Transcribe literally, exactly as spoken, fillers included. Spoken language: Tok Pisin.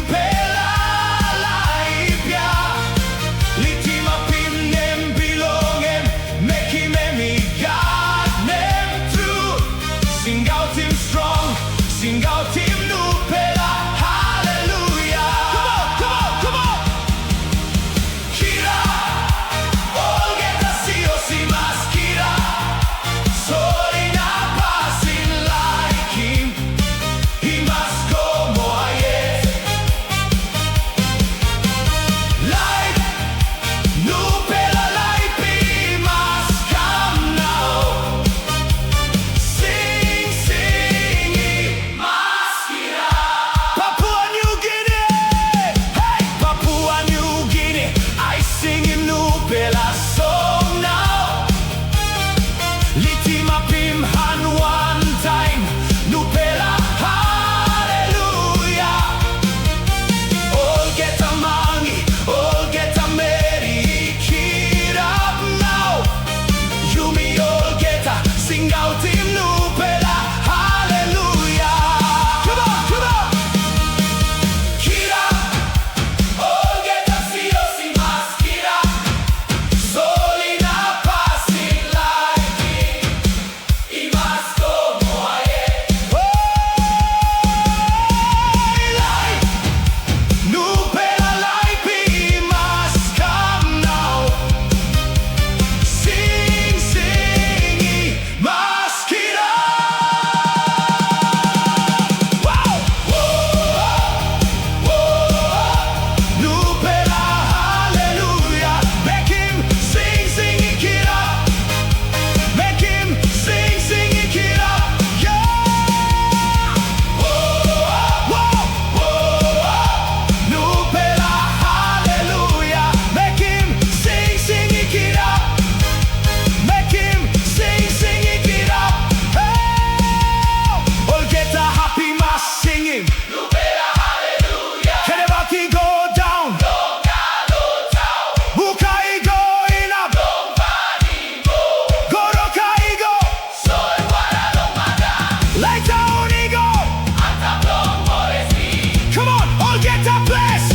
Pela laip ya, litimapim nem bilong em, mekim em i gat nem tru. Singautim strong, singautim nupela haleluya. Come on, come on, come on. Kirap, olgeta sios i mas kirap. Sori na pasin laikim i mas go moa yet. Laip, nupela laip i mas kam nau. Sing, sing i mas kirap. Papua New Guinea, hey! Papua New Guinea, ai singim nupela song nau. Litimapim han wantaim nupela haleluya. Olgeta mangi, olgeta meri i kirap nau. Yumi olgeta singautim nupela haleluya. Come on, come on. Kirap, olgeta sios i mas kirap. Sori na pasin laikim i mas go moa yet. Oi, laip, nupela laip i mas kam nau. Sing, sing i mas kirap. Wow! Wow! Wow! Nupela haleluya, mekim sing, sing i kirap. Mekim sing, sing i kirap. Yeah! Wow! Wow! Wow! Nupela haleluya, mekim sing, sing i kirap. Mekim sing, sing i kirap. Hey! Olgeta hapi mas singim. Nupela haleluya. Kedebat i go daun. Buka i go inap. Goroka i go. Laitaun i go. Come on, olgeta ples.